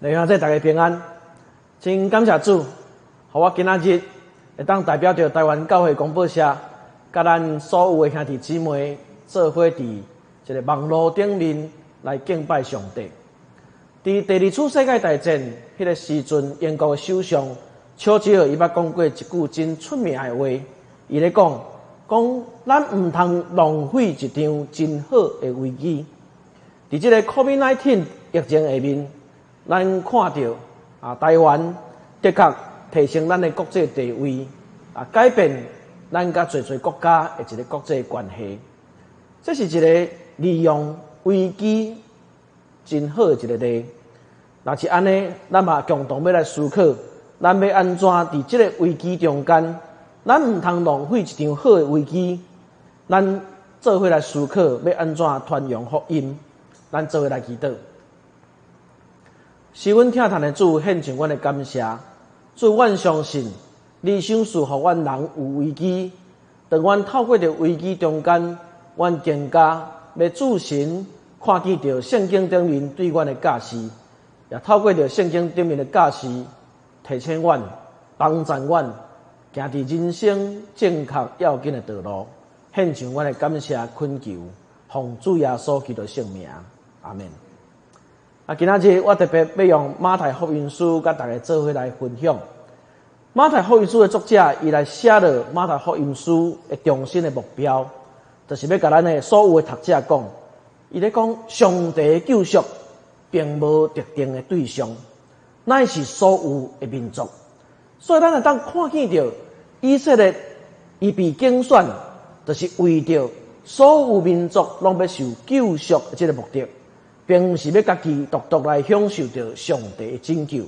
弟兄姊妹大家平安，真感謝主，予我今仔日會當代表著台灣教會公報社，佮咱所有的兄弟姊妹做伙佇一个網路頂面來敬拜上帝。佇第二次世界大戰彼个時陣，英國的首相丘吉爾伊捌講過一句真出名的話，伊咧講講咱毋通浪費一場真好的危機。佇這个 COVID-19 疫情下面，咱看著啊，台灣的確提升咱的國際地位，啊，改變咱佮濟濟國家的一个國際關係。這是一个利用危機真好的一个例。若是按呢，咱嘛共同欲來思考，咱欲按怎佇這个危機中間，咱毋通浪費一場好的危機，咱做伙來思考，欲按怎傳揚福音，咱做伙來祈禱。是阮疼疼的主，獻上阮的感謝。主，阮相信你賞賜予阮人有危機，當阮透過著危機中間，阮更加欲注神看見著聖經頂面對阮的教示，也透過著聖經頂面的教示，提醒阮、幫助阮行佇人生正確要緊的道路。獻上阮的感謝懇求，奉主耶穌基督聖名，阿們。啊，今仔日我特別欲用馬太福音書佮大家做伙來分享。馬太福音書的作者，伊來寫落馬太福音書的中心的目標，就是欲共咱的所有的讀者講，伊咧講上帝的救贖並無特定的對象，乃是所有的民族。所以咱會當看見著以色列伊被揀選，就是為著所有民族攏欲受救贖的這个目的。並毋是欲家己獨獨來享受著上帝的拯救，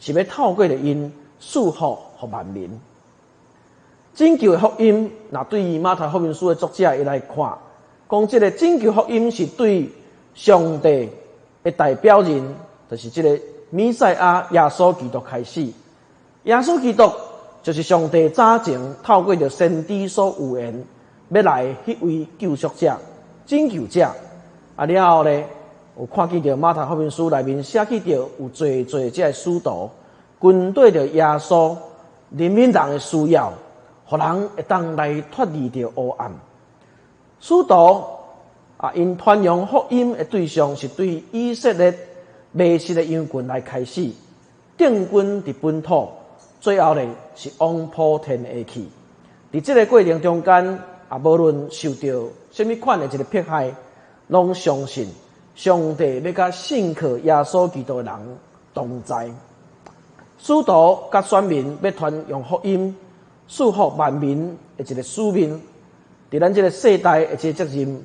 是欲透過著𪜶賜福予萬民。拯救的福音，若對於馬太福音書的作者伊來看，講這个拯救福音是對上帝的代表人，就是這个彌賽亞耶穌基督開始。耶穌基督就是上帝早前透過著先知所預言欲來彼位救贖者、拯救者。啊了後咧，有看見著馬太福音書內面寫記著有濟濟這个使徒，針對著耶穌憐憫人的需要，予人會當來脫離著黑暗。使徒啊，𪜶傳揚福音的對象是對以色列迷失的羊群來開始，定根佇本土，最後咧是往普天下去。佇這个過程中間，啊，無論受著啥物款的一个迫害，攏相信上帝欲佮信靠耶穌基督的人同在。使徒佮選民欲傳揚福音，賜福萬民的一个使命，佇咱這个世代的這个責任，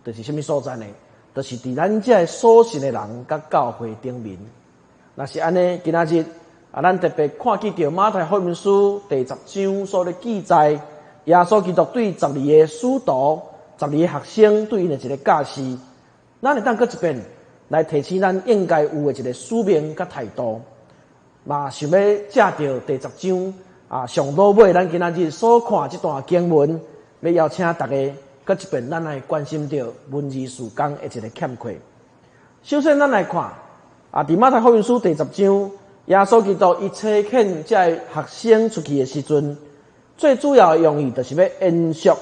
就是啥物所在呢？就是佇咱這个所信的人佮教會頂面。若是按呢，今仔日啊，咱特別看見著馬太福音書第十章所咧記載，耶穌基督對十二个使徒、十二個學生對𪜶的一个教示。咱會當閣一遍來提醒咱應該有的一个使命佮態度，嘛想欲藉著第十章啊上落尾，咱今仔日所看這段經文，欲邀請大家閣一遍，咱來關心著文字事工的一个欠缺。首先，咱來看啊，佇馬太福音書第十章，耶穌基督伊差遣這个學生出去的時陣，最主要的用意就是欲延續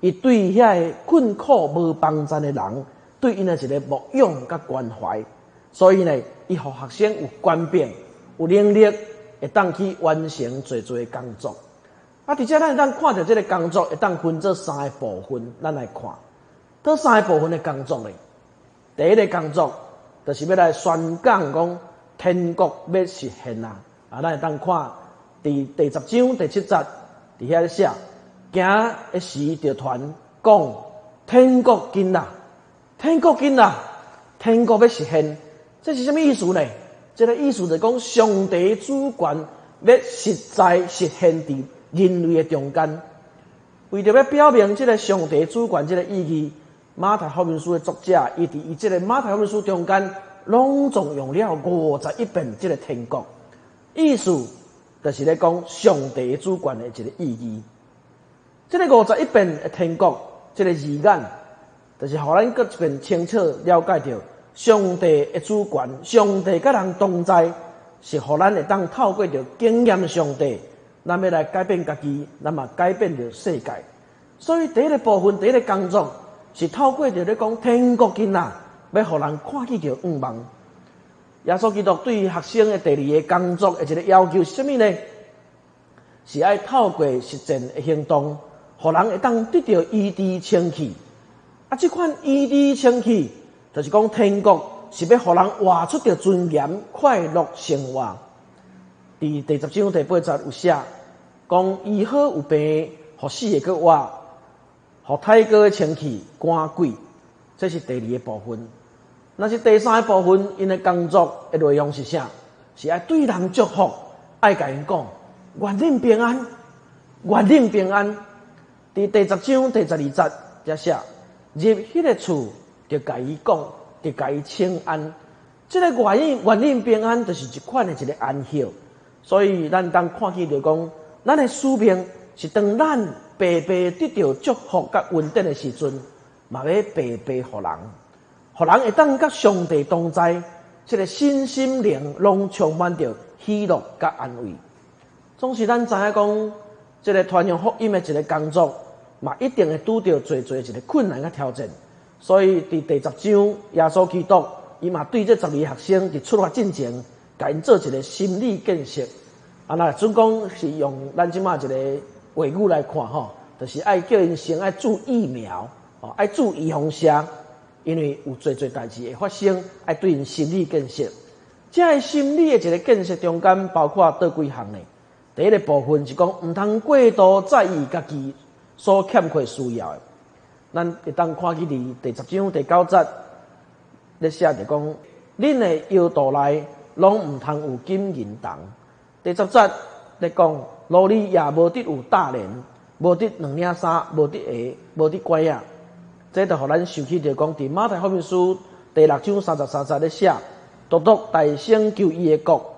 伊對遐个困苦無幫贊的人，對𪜶的一个牧養佮關懷，所以呢，伊予學生有權柄、有能力，會當去完成濟濟的工作。啊，佇這咱會當看著這个工作會當分做三个部分，咱來看，佗三个部分的工作呢？第一个工作就是欲來宣講講天國欲實現啊！啊，咱會當看佇第十章第七節，佇遐咧寫，行的時就傳講天國近啦。天國近啦，天國欲實現，這是啥物意思呢？這个意思就是講，上帝主權欲實在實現佇人類的中間。為著欲表明這个上帝主權這个意義，馬太福音書的作者，伊佇伊這个馬太福音書中間，攏總用了51遍這个天國，意思就是咧講上帝主權的一个意義。這个五十一遍的天國，這个字眼，就是予咱閣一遍清楚了解著，上帝的主權，上帝佮人同在，是予咱會當透過著經驗上帝，咱欲來改變家己，咱嘛改變著世界。所以第一个部分，第一个工作是透過著咧講天國近啊，欲予人看見著向望。耶穌基督對學生的第二个工作的一个要求是啥物呢？是愛透過實踐的行動，予人會當得著醫治清氣。啊，這款醫治清氣，就是講天國是欲予人活出著尊嚴、快樂生活。佇第10章第8節有寫，講醫好有病，予死的閣活，予太過的清氣趕鬼。這是第二个部分。若是第三个部分，𪜶的工作的內容是啥？是愛對人祝福，愛共𪜶講，願恁平安，願恁平安。佇第10章第12節遮寫，入彼个厝，就共伊講，就共伊請安。這个願恁平安，就是一款的一个安息。所以咱當看見著講，咱的使命是當咱白白得著祝福佮恩典的時陣，嘛欲白白予人，予人會當佮上帝同在，這个身心靈攏充滿著喜樂佮安慰。總是咱知影講，這个傳揚福音的一个工作，嘛一定會拄著濟濟一个困難佮挑戰。所以佇第十章，耶穌基督伊嘛對這12个學生佇出發進前，共𪜶做一个心理建設。啊，若準講是用咱這馬一个話語來看吼，就是愛叫𪜶先愛注疫苗，哦，愛注預防射，因為有濟濟代誌會發生，愛對𪜶心理建設。這个心理的一个建設中間，包括佗幾項呢？第一个部分是講，毋通過度在意家己所欠缺需要的。咱會當看見佇第10章第9節咧寫著講，恁的腰肚內攏毋通有金銀銅。第10節咧講，路裡也無得有大鐮，無得兩領衫，無得鞋，無得拐仔。這就予咱想起著講，佇馬太福音書第6章33節咧寫，獨獨大聲求伊的國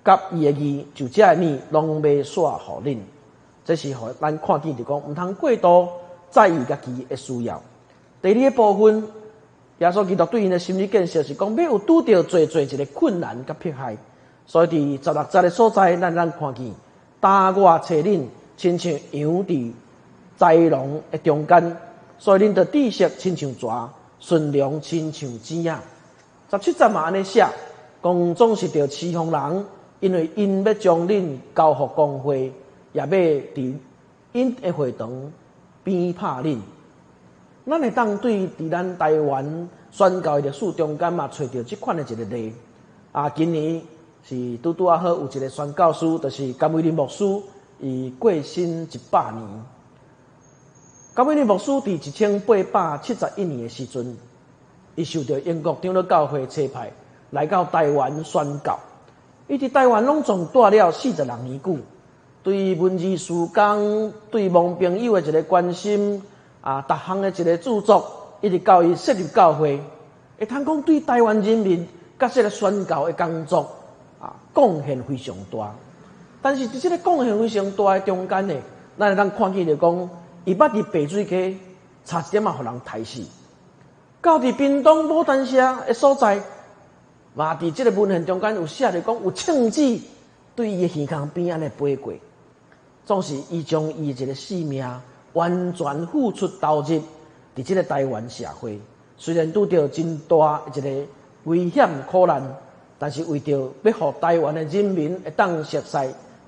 佮伊的義，就這个物攏欲紲予恁。這是予咱看見著講，毋通過度在意家己的需要。第二个部分，耶穌基督對𪜶的心理建設是講，欲有拄著濟濟一个困難佮迫害。所以佇16節的所在，咱看見，擔我揣恁，親像羊佇豺狼的中間，所以恁著知識親像蛇，順良親像豺仔。17節嘛按呢寫，講總是著侍奉人，因為𪜶欲將恁交予公會，也欲佇𪜶的會堂鞭拍恁。咱會當對佇咱台灣宣教的歷史中間嘛，揣著這款的一个例。啊，今年是拄拄仔好有一个宣教師，就是甘偉林牧師，伊過身100年。甘偉林牧師佇1871年的時陣，伊受著英國長老教會差派來到台灣宣教。伊佇台灣攏總蹛了46年久，對文字事工、對亡朋友的一个關心，啊，逐項的一个著作，一直到伊設立教會，會通講對台灣人民佮這个宣教的工作啊，貢獻非常大。但是佇這个貢獻非常大的中間呢，咱會當看見著講，伊捌佇白水溪差一點仔予人刣死。到佇屏東牡丹社的所在，嘛佇這个文獻中間有寫著講，有銃子對伊的耳孔邊按呢飛過，總是伊將伊的一个性命完全付出投入佇這个台灣社會。雖然拄著真大的一个危險苦難，但是為著欲予台灣的人民會當熟似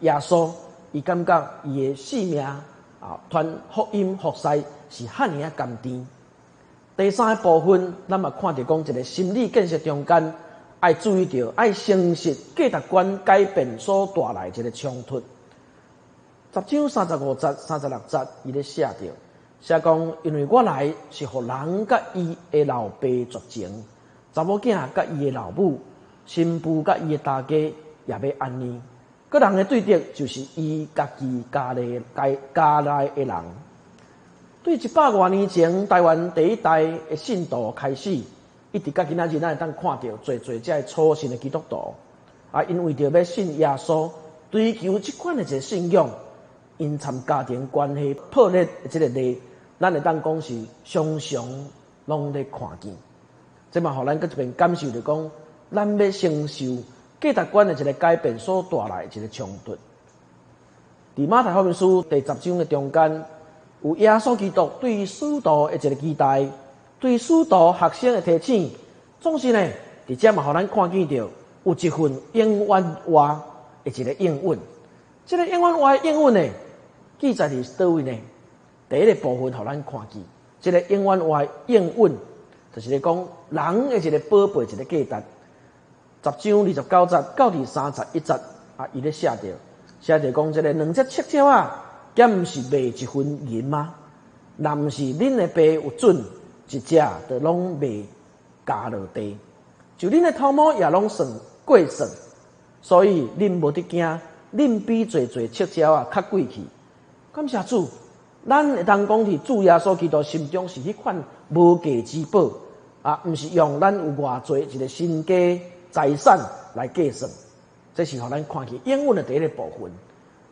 耶穌，伊感覺伊的性命啊，傳福音服侍是遐爾仔甘甜。第三个部分，咱嘛看著講一个心理建設中間，愛注意著愛誠實價值觀改變所帶來一个衝突。10章35節、36節，伊咧寫著，寫講，因為我來是予人佮伊的老爸絕情，查某囝佮伊的老母，新婦佮伊的大家也欲按呢。各人的對敵就是伊家己家內的人。對100外年前，台灣第一代的信徒開始，一直到今仔日，咱會當看著濟濟這个初信的基督徒，啊，𪜶為著欲信耶穌，追求這款的一个信仰，𪜶參家庭關係破裂的這个例，咱會當講是常常攏咧看見。這嘛予咱閣一遍感受著講，咱欲承受價值觀的一个改變所帶來的一个衝突。佇馬太福音書第十章的中間，有耶穌基督對使徒的一个期待，對使徒學生的提醒，總是呢，佇遮嘛予咱看見著有一份永遠活的一个應允。這个永遠活的應允呢，記載佇佗位呢？第一个部分，予咱看見，這个永遠活的應允，就是咧講人的一个寶貝一个價值。十章二十九節到佇三十一節啊，伊咧寫著，寫著講這个兩隻赤鳥仔，敢毋是賣一分銀嗎？若毋是恁的爸有准，一隻就攏袂咬落地，就恁的頭毛也攏算過算，所以恁無得驚，恁比濟濟赤鳥仔較貴去。感謝主，咱會當講佇主耶穌基督心中是彼款無價之寶啊，毋是用咱有偌濟一个身家財產來計算。這是予咱看見應允的第一个部分。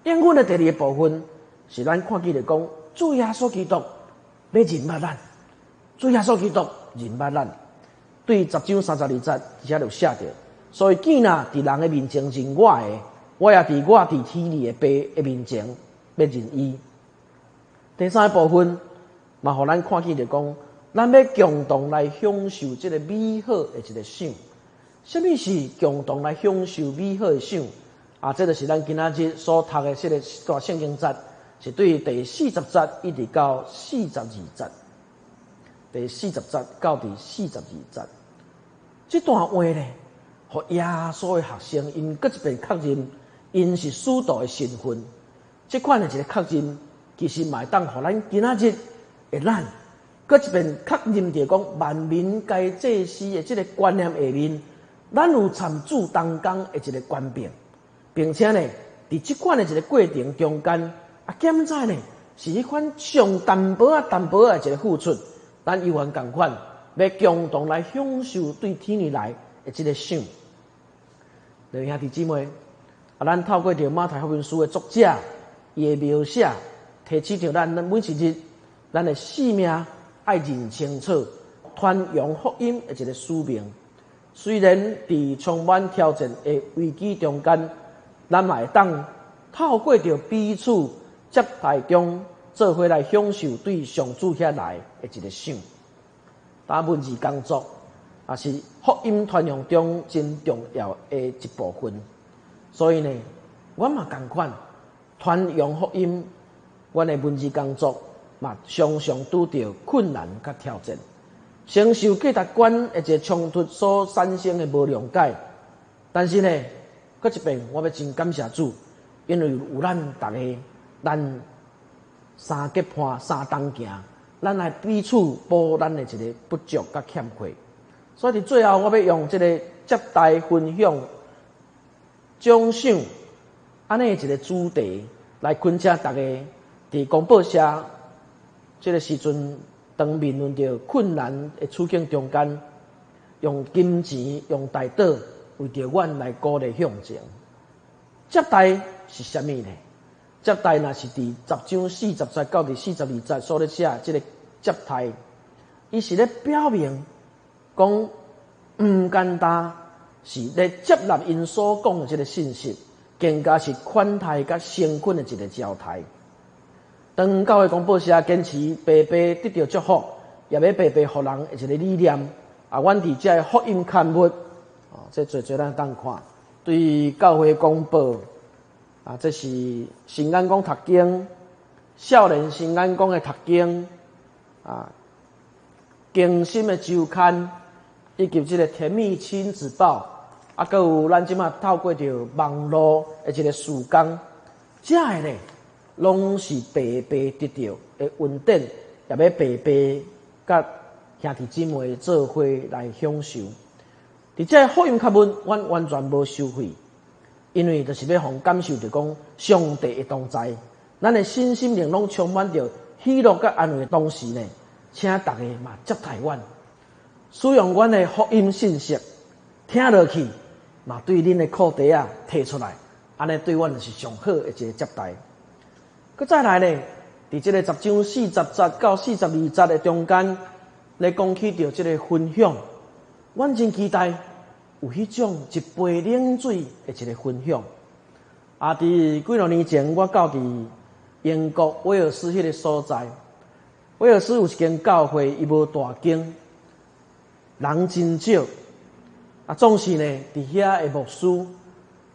應允的第二个部分是咱看見著講，主耶穌基督欲認捌咱，主耶穌基督認捌咱。對十章三十二節，遮就寫著，所以見若佇人的面前認我的，我也佇我佇天裡的爸的面前欲認伊。第三个部分嘛，予咱看見著講，咱欲共同來享受這个美好的一个賞。啥物是共同來享受美好的賞？啊，這就是咱今仔日所讀的這个大聖經節，是對第四十節一直到四十二節。第四十節到第四十二節，這段話呢，予耶穌的學生𪜶閣一遍確認，𪜶是使徒的身份。這款的一个確認，其實嘛會當予咱今仔日的咱，閣一遍確認著講，萬民皆祭司的這个觀念下面，咱有參主同工的一个權柄，並且呢，佇這款的一个過程中間，啊，檢查呢是彼款上淡薄仔淡薄仔的一个付出，咱猶原仝款，欲共同來享受對天裡來的這个賞。弟兄姊妹，啊，咱透過著馬太福音書的作者，伊的描寫，提醒著咱，咱每一日，咱的性命愛認清楚，傳揚福音的一个使命。雖然佇充滿挑戰的危機中間，咱嘛會當透過著彼此接待中，做伙來享受對上主遐來的一个賞。打文字工作，也是福音傳揚中真重要的一部分。所以呢，阮嘛仝款傳揚福音，阮的文字工作嘛常常拄著困難佮挑戰。承受價值觀的一个衝突所產生的無諒解，但是呢，閣一遍我欲真感謝主，因為有咱逐家，咱三結伴三同行，咱來彼此補咱的一个不足佮欠缺。所以佇最後，我欲用這个接待分享獎賞按呢一个主題來懇請逐家佇公報社這个時陣，當面臨著困難的處境中間，用金錢、用代禱，為著阮來鼓勵向前。接待是啥物呢？接待若是佇十章四十節到佇四十二節所咧寫這个接待，伊是咧表明講毋簡單，是咧接納𪜶所講的這个信息，更加是款待佮誠懇的一个交代。當教會公報社堅持白白得著祝福，也欲白白予人的一个理念。啊，阮佇這个福音刊物，哦，這濟濟咱當看，對教會公報，啊，這是新眼光讀經，少年新眼光的讀經，啊，更新的週刊，以及這个甜蜜親子報，啊，閣有咱這馬透過著網路的一个事工，這个呢，攏是白白得著的恩典，也欲白白佮兄弟姊妹做伙來享受。佇這个福音刊物，阮完全無收費，因為就是欲予感受著講上帝的同在，咱的身心靈攏充滿著喜樂佮安慰的同時呢，請逐家嘛接待阮，使用阮的福音信息，聽落去嘛對恁的褲袋仔提出來，按呢對阮就是上好的一个接待。閣再來呢，佇這个十章四十節到四十二節的中間，咧講起著這个分享，阮真期待有彼種一杯冷水的一个分享。佇幾若年前，我到佇英國威爾斯彼个所在，威爾斯有一間教會，伊無大間，人真少。總是呢，佇遐的牧師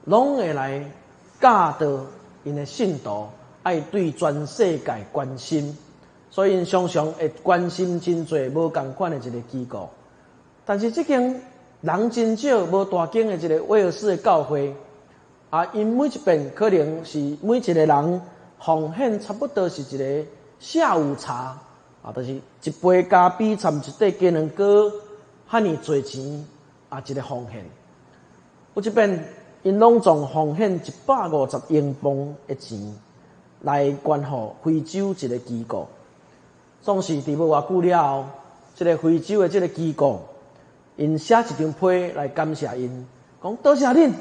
攏會來教導𪜶的信徒，愛對全世界關心，所以𪜶常常會關心真濟無仝款的一个機構。但是這間人真少、無大間的一个威爾斯的教會，𪜶每一遍可能是每一个人奉獻差不多是一个下午茶，就是一杯咖啡摻一塊雞卵糕，遐爾濟錢，一个奉獻。有一遍，𪜶攏總奉獻150英鎊的錢來捐予非洲一个機構。總是佇無偌久了後，這个非洲的這个機構，𪜶寫一張批來感謝𪜶，講多謝恁，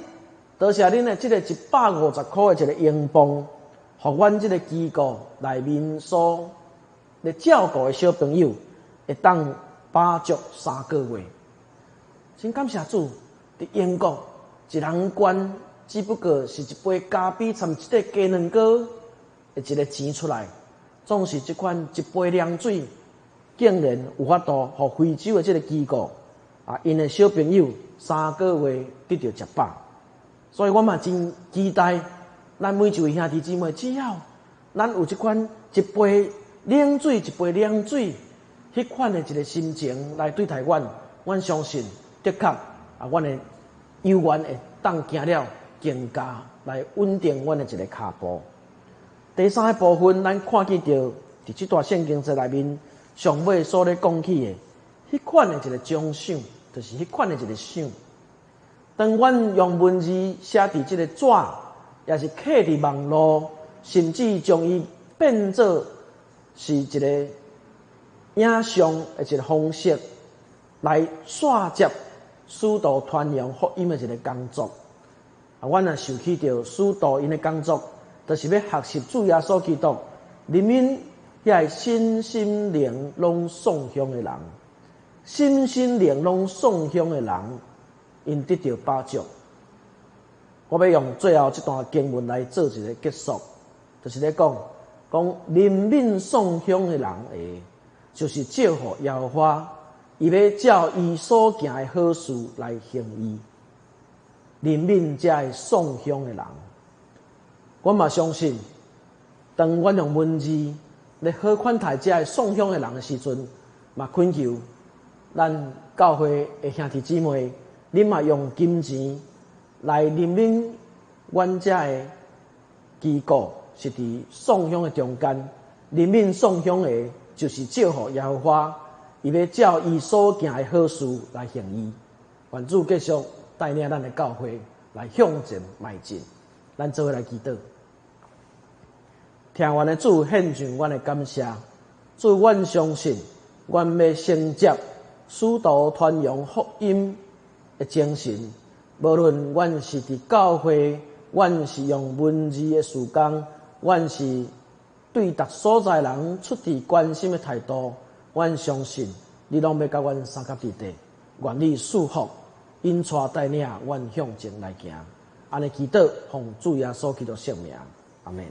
多謝恁的這个150箍的一个英鎊，予阮這个機構內面所咧照顧的小朋友會當飽足3個月。真感謝主，佇英國一人捐，只不過是一杯咖啡摻一塊雞卵糕的一个錢出來，總是這款一杯涼水，竟然有法度予非洲的這个機構，𪜶的小朋友3個月得著食飽。所以我嘛真期待，咱每一位兄弟姊妹，只要咱有這款一杯冷水，一杯涼水，彼款的一个心情來對待阮，阮相信的確，阮的有緣會當行了更加來穩定阮的一个跤步。第三个部分，咱看見著佇這段聖經節內面上尾所咧講起的，彼款的一个獎賞，就是彼款的一个賞。當阮用文字寫佇這个紙，抑是刻佇網路，甚至將伊變做是一个影像的一个方式，來紲接使徒傳揚福音的一个工作。阮也想起著使徒𪜶的工作，就是欲學習主耶穌基督，憐憫遐身心靈攏喪鄉的人，身心靈攏喪鄉的人，𪜶得著飽足。我欲用最後這段經文來做一个結束，就是咧講，講憐憫喪鄉的人會，就是祝福耶和華，伊欲照伊所行的好事來還伊。憐憫這个喪鄉的人，我嘛相信，當阮用文字來好款待這个喪鄉的人的時陣，嘛懇求咱教會的兄弟姊妹，恁嘛用金錢來憐憫阮這个機構，是佇喪鄉的中間，憐憫喪鄉的，就是祝福耶和華，伊欲照伊所行的好事來還伊。願主繼續帶領咱的教會來向前邁進，咱做伙來祈禱。疼阮的主獻上阮的感謝，主，阮相信，阮欲承接使徒傳揚福音的精神，無論阮是佇教會，阮是用文字的事工，阮是對逐所在人出自關心的態度，阮相信你攏欲佮阮相佮佇底，願你賜福，引帶帶領阮向前來行。按呢祈禱，奉主耶穌基督聖名，阿們。